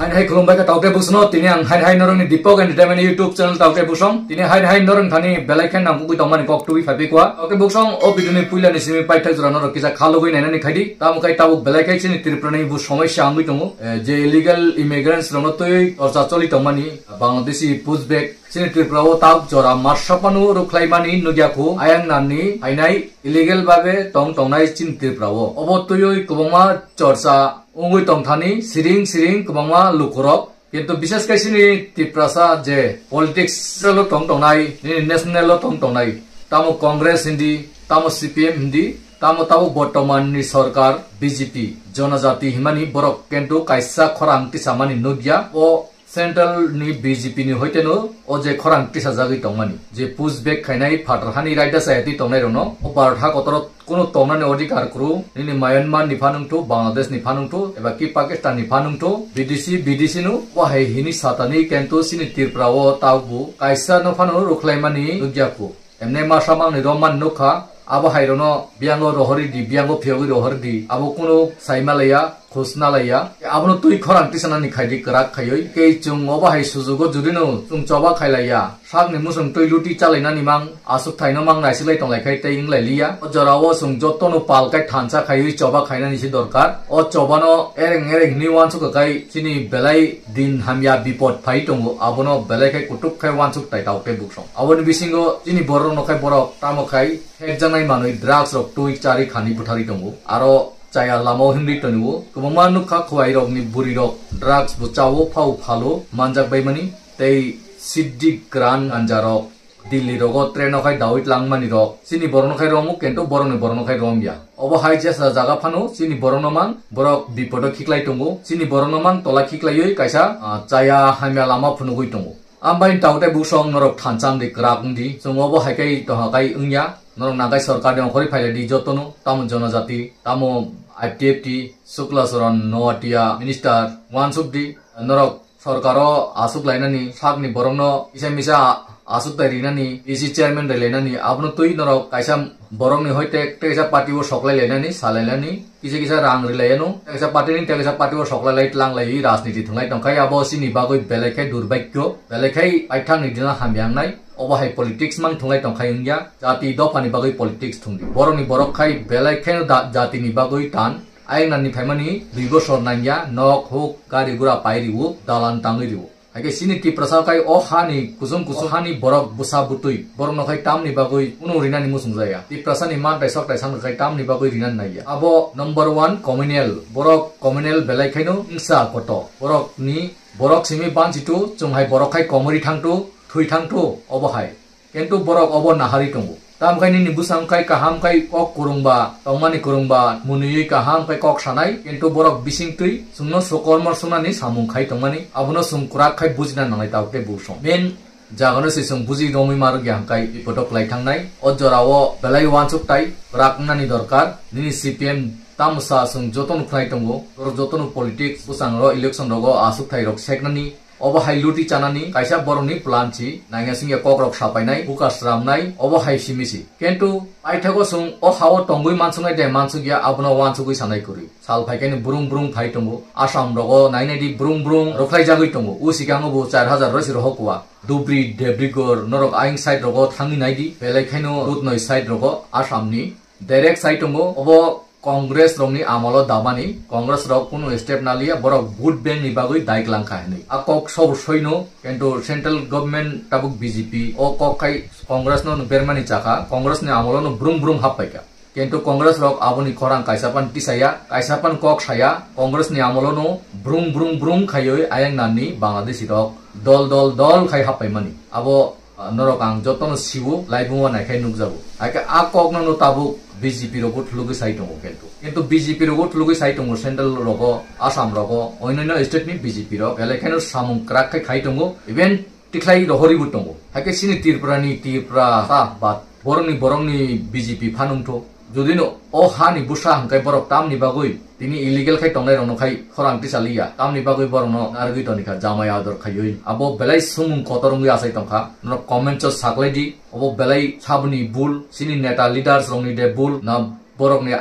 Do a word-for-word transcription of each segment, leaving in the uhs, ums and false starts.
Hai hai khulumbai kha tauke busno, tini ang hai hai norongni Deepak Entertainment YouTube channel tauke busong. Tini hai hai norong thani belai khe nang kugui tongmani kok tubui phaipikwa. Tauke busong o video ni puila ni simi paithak jora norok kisa khalugui nainani khaidi. Tamo kai tabuk belai khe chini Tripura ni bu somosya wngwi tongo. Eh, je illegal immigrants rokno twi torcha choli tongmani Bangladeshi pushback. Chini Tripura o tabuk jora marsapano rukhlaimani nukya khu ayang nani phainai illegal babe tong tongnai chini Tripura o. Obo twiwi kwbangma chorcha wngwi tongthani siring siring kwbangma lukurok. Kintu bishes khe chini Tiprasa je politics lo tong tongnai, nini national lo tong tongnai, tamo Congress hindi, tamo C P M hindi, tamo tamo bortoman ni sorkar B J P, jonojati himani borok kintu kaisa khorang tisamani nukya. O central ni B J P ni hoiteno o je khorang tisajagwi tongmani, je pushback khainai phatar hani raida sayatwi tongnai rokno o Bharat ha kotoro kunu tongnani odhikar kru, nini Myanmar ni phanungthu, Bangladesh ni phanungthu, eba ki Pakistan ni phanungthu, bidesi, bidesi no, wahai hini satani, kintu chini Tripura o tabuk kaisa no phano rukhlaimani nukya khu. Emne masa mangni romman nukha, abo hai rono biyango rohori di, biyango phiyogwi rohori di, abo kunu saima laya, khusna laya. Abono twi khorang tisanani khaidi kwrak khaiwi. Kei chwng obo hai sujugo judino chwng choba khailaiya, sakni musung twi luti chalainani mang, aswk thaino mang naisiklai tonglai khai tei wnglai liya. O jorao chwng jotono pal kai thansa khaiwi choba khainani se dorkar. O chobano ereng ereng hinwi uansukha khai chini belai din hamya bipod phai tongo, abono belai khai kutuk khai uansuk tai tau tei buksong. Aboni bisingo chini borok no khai borok tamo khai hekjaknai manwi drugs rok twi chari khani butharwi tongo. Aro chaya lamao himri tongo. Kwbangma nukha khwai rokni bwrwi rok drugs bo chao phao phalo manjak baimani tei siddi gran ganja rok Delhi rogo train o khai dawi tlangmani rok chini borok no khai romo kento borok ni borok no khai romya. Obo hai jesa jaga phano chini borok no mang borok bipodo khiklai tongo. Chini borok no mang tola khiklaiwi kaisa, ah, chaya hamya lama phunugwi tongo. Ambai tao tei busong norok thansa wngdi kwrak wngdi. Chwng obo hai khai toha khai wngya. Norok nang khai sorkar ni ongkhorwi phailai di jotono. Tamo jonojati, tamo I P F T, Sukla Saran, Noatia, minister, wansuk di. Norok sorkaro aswk lainani, sakni borokno kisa misa aswk tai rinani, E C chairman ri lainani, abono twi norok kaisa borokni hoite tei kaisa party o soklai lainani, salai lainani. Kisa kisa rang rilaiano, tei kaisa party ni tei kaisa party o soklai lai tlang lai rajniti thwnglai tongkhai, abo chini bagwi belai khe durbhagyo, belai khai paithak ni dina hamya wngnai. Obo hai politics mang thwnglai tongkhai wngya, jati dopha ni bagwi politics thwngdi. Borok ni borok khai belai khe da-, jati ni bagwi tan, ayang nani phaimani dui bosor nangya, nok huk, gari gura pai riwo, dalan tangwi riwo. Haikhe chini Tiprasa khai o hani kusung kusung hani borok bwsa bwtwi borok no khai tamni bagwi kunu rinani muchung jaya. Tiprasa ni mantai soktai sang khai tamni bagwi rinani naiya. Abo number one communal, borok communal belai khaino hingsa koto. Borok ni, borok simi banchitu, chwng hai borok khai komori thangtu, thwi thangtu, obo hai. Kintu borok obo nahari tongo. Tamo khai nini bwsang khai kaham khai kok kwrwngba, tongmani kwrwngba, mwnwiwi kaham khai kok sanai, kintu borok bisingtwi chwngno sokormo swngnani samung khai tongmani, abono chwng kwrak khai bujina nangnai tabuk tei busong. Main jagano se chwng buji romwi ma rwkya hwnkhe bipodok lai thangnai. O jorao belai uansuk tai kwrak wngnani dorkar. Nini C P M tamsa chwng jotono khlai tongo, borok jotono politics bwsang ro election rogo aswk thai rok seknani. Obo hai luti chanani kaisa borokni plan si, nangya singya kokrok sapainai, buka sramnai, obo hai simi si. Kintu paithago chwng o hao tongwi mansuknai de mansukya, abono uansugwi sanai kwrwi. Sal phaikhaini brung brung phai tongo. Assam rogo nainai di brung brung rwkhlaijagwi tongo. O sikango bo char hajar roi si rohokwa. Dhubri, Debrigor, norok ayang side rogo thangwi naidi. Belai khaino Rutnoi side rogo Assam ni. Direct sai tongo, obo Congress rokni amolo damani, Congress rok kunu step naliya, borok vote bank ni bagwi dai klangkha hinwi. A kok sobo soino, kintu central government tabuk B J P, o kok khai Congress no bermani chakha, Congress ni amolo no brum brum happaikha. Kintu Congress rok aboni khorang kaisa pan tisaya, kaisa pan kok saya, Congress ni amolo no brum brum brum khaiwi ayang nani Bangladeshi rok dol dol dol khai happaimani. Abo Ah, norok ang jotono siwo, laibung o naikhai nukjago. Haikhe a kokno no tabuk B J P rogo thulugwi sai tongo kintu. Kintu B J P rogo thulugwi sai tongo central rogo, Assam rogo, onyoino state ni B J P rok. Belai kheno samung kwrak khai khai tongo, even tikhlai rohoribo tongo. Haikhe chini Tripura ni Tripura sa ba borokni borokni B J P phanungtho. Jodi no o hani bwsa hwnkhe borok tamni bagwi tini illegal khai tongnai rokno khai khorang tisaliya, tamni bagwi borokno narwgwi tonikha jamai ador khaiwi. Abo belai sumung kotor wngwi achai tongkha. Norok comment o saklaidi, obo belai saboni bul, chini neta leaders rokni de bul, na borokni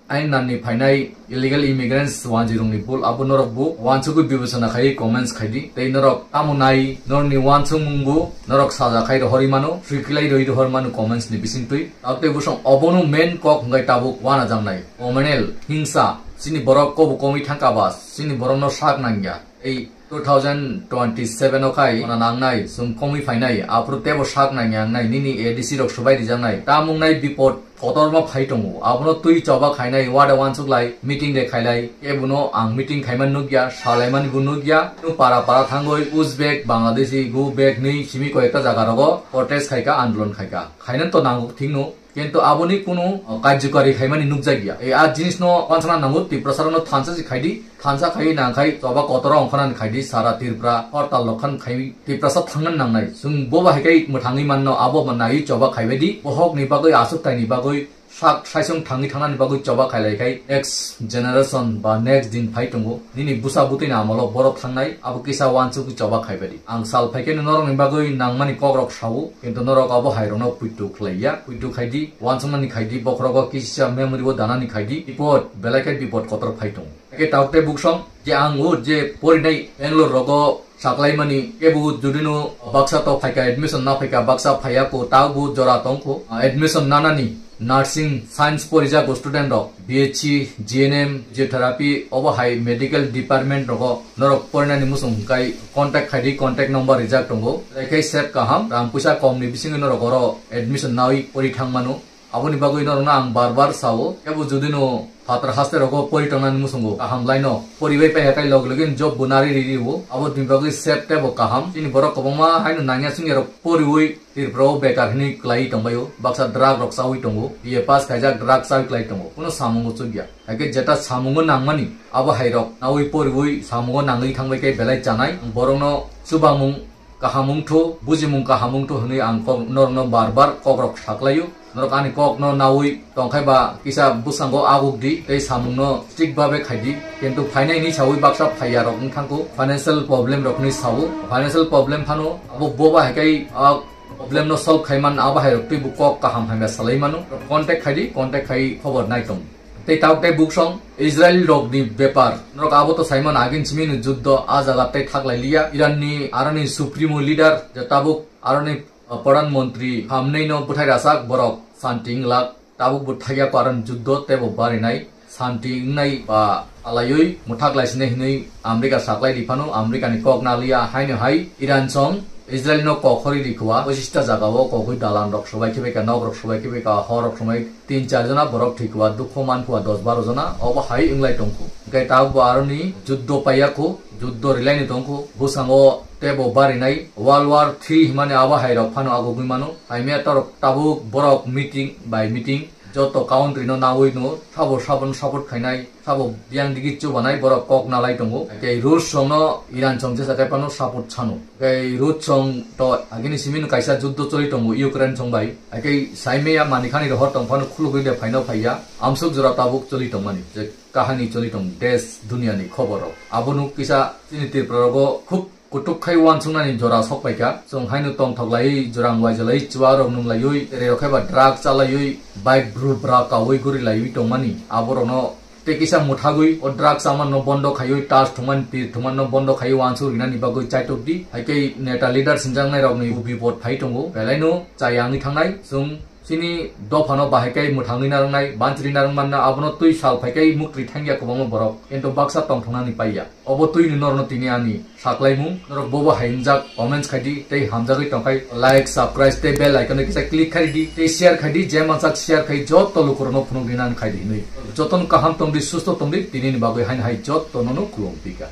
Ain nanni phainai illegal immigrants wanjirokni bul abo norok bo wansugwi bibechona khai comments khaidi. Tei norok tamo nai norokni wansukmung bo norok saja khai rohorwi mano, free khlai rwi rohor mano comments ni bisingtwi. Tabuk tei bosong obono main kok hwnkhe tabuk wanajaknai communal hingsa, chini borok kobo komwi thangka ba chini borokno sak nangya. Ei two thousand twenty-seven o khai ona nangnai, chwng komwi phainai, aphuru tebo sak nangya wngnai, nini A D C rok swbai rijaknai, tamung nai bipod kotorma phai tongo, abono twi choba khainai, wada wansuk lai, meeting de khailai, kebono ang meeting khaimani nukya, salaimani bo nukya, no para para thangoi Uzbek, Bangladeshi, go bek ni simi koi ekta jaga rogo protest khaika, andolon khaika, khainani to nango thikno, kintu aboni kunu, uh, karjokari khaimani nukjakya. Ei a jinisno wansana nango, Tiprasarokno thansa se khaidi, thansa khai nangkhai choba kotoro ongkhornani khaidi, sara Tripura hortal rok khan khai Tiprasa thangnani nangnai. Chwng bo bahai khai mwthangwi manno, abo bo naiwi choba khaibaidi, bohokni bagwi, aswk taini bagwi, sak saisong thangwi thangnani bagwi choba khailai khai next generation ba next din phai tongo. Nini bwsa bwtwini amolo borok thangnai, abo kisa wansugwi choba khaibaidi. Ang sal phaikhe norokni bagwi nangmani kokrok sao, kintu norok abo hairokno puitu khlaiya, puitu khaidi, wansuknani khaidi, bokhorogo kisa memory o danani khaidi, bipod, belai khe bipod kotor phai tongo. Eke tabuk tei buksong je ang o je porinai Bangalore rogo saklaimani, kebo judino baksa to phaika admission na phaika, baksa phaiya ko, tabuk jora tongkho, admission nanani nursing science porijak student rok, B H C, G N M, physiotherapy, obo hai medical department rogo norok porinani musung hwnkhe contact khaidi, contact number rijak tongo. Tei khe sep kaham, rang puisa komni bisingwi norok oro admission nawi pori thangmano. Aboni bagwi norokno ang bar bar sao, kebo judino phatar haste rogo pori tongnani musungo kaham laino poribai paiha khai log login job bo nari riri o. Aboni bagwi sep tebo kaham. Chini borok kwbangma haino nangya sungya rok poriwi Tripura o bekar hinwi klai tongbaio, baksa drug rok chawi tongo, B A pass khaijak drug chawi klai tongo, kuno samungo chukya. Haikhe jeta samungo nangmani, abo hairok nawi poriwi samungo nangwi thangbai khe belai chanai. Ang borokno chubamung kaham wngthu, bujimung kaham wngthu hwnwi ang kok, norokno bar bar kokrok saklaio. Norok ani kokno nawi tongkhai ba kisa bwskango aguk di tei samungno strict babe khai di. Kintu phainai ni sawi baksa phaiya rok wng thangkhu, financial problem rok ni sawo. Financial problem phano abo boba hai kai, ah, problem no solve khai man, abo hai rok twi bo kok kaham hamya salai mano. Contact khai di, contact khai khobor nai tong. Tei tabuk tei buksong Israel rok ni bepar. Norok abo to saimano agin simi no juddo a jaga tei thaklai liya. Iran ni aroni supremo leader je tabuk aroni, uh, pradhan mantri Khamenei no bwthai rwchak borok santi wnglak. Tabuk bo thakya ko aroni juddo tei bo barinai. Santi wngnai ba alaiwi mwthak lai sinai hinwi America saklai di phano America ni kok na liya haino hai Iran song Israel no kok hori di khwa. Pochissta jaga o kokwi dalan rok swbai khibai ka, nok rok swbai khibai ka, hor rok swbai tin char jona borok thwi khwa, dukho man khwa dos baro jona, obo hai wnglai tongkhu. Hwnkhe tabuk bo aroni juddo paiya khu, juddo rilai ni tongkhu. Bwskango tei bo barinai World War three himani abo hai rok phano agugwi mano. Haimya torok tabuk borok meeting by meeting joto country no nawi no sabo sabon support khainai, sabo biyang digi chubanai borok kok nalai tongo. Tei Rus song no Iran song jesa kai phano support sano. Tei Rus song to agini simi no kaisa juddo choli tongo Ukraine song bai. Tei saimaya manikhani rohor tong phano khulugwi de phaino phaiya. Amsuk jora tabuk choli tongmani je kahani choli tong des duniya ni khobor rok. Abono kisa chini Tripura rogo khub kutuk khai wansuknani jora sokpaikha. Chwng haino tongthok lai, jora waijalai, chuwa rok nung laiwi, tere rok hai ba drug chalaiwi, bike bru bra kaui guri laiwi tongmani. Aborokno tei kisa mwthagwi o drug chaman no bondo khaiwi, tas thumani, pir thumani no bondo khaiwi wansuk rinani bagwi chaitok di. Hai khe neta leader sinjaknai rokni bipot phai tongo. Belai no chayangwi thangnai. Chwng chini dophano bahai khe mwthangwi narwknai, banchiri narwk manna, abono twi sal phai khe muktwi thangya kwbangma borok. Kintu baksa tongthoknani paiya. Obo twini norokno tini ani saklaimung, norok bobo hai wngjak comments khai di, tei hamjagwi tongkhai like, subscribe tei bell icon no kisa click khai di, tei share khai di, je mansak share khai joto lukurokno phunuk rinani khai di hinwi. Jotono kaham tong di, susto tong di, tini ni bagwi haino hai jotono no khulum pika.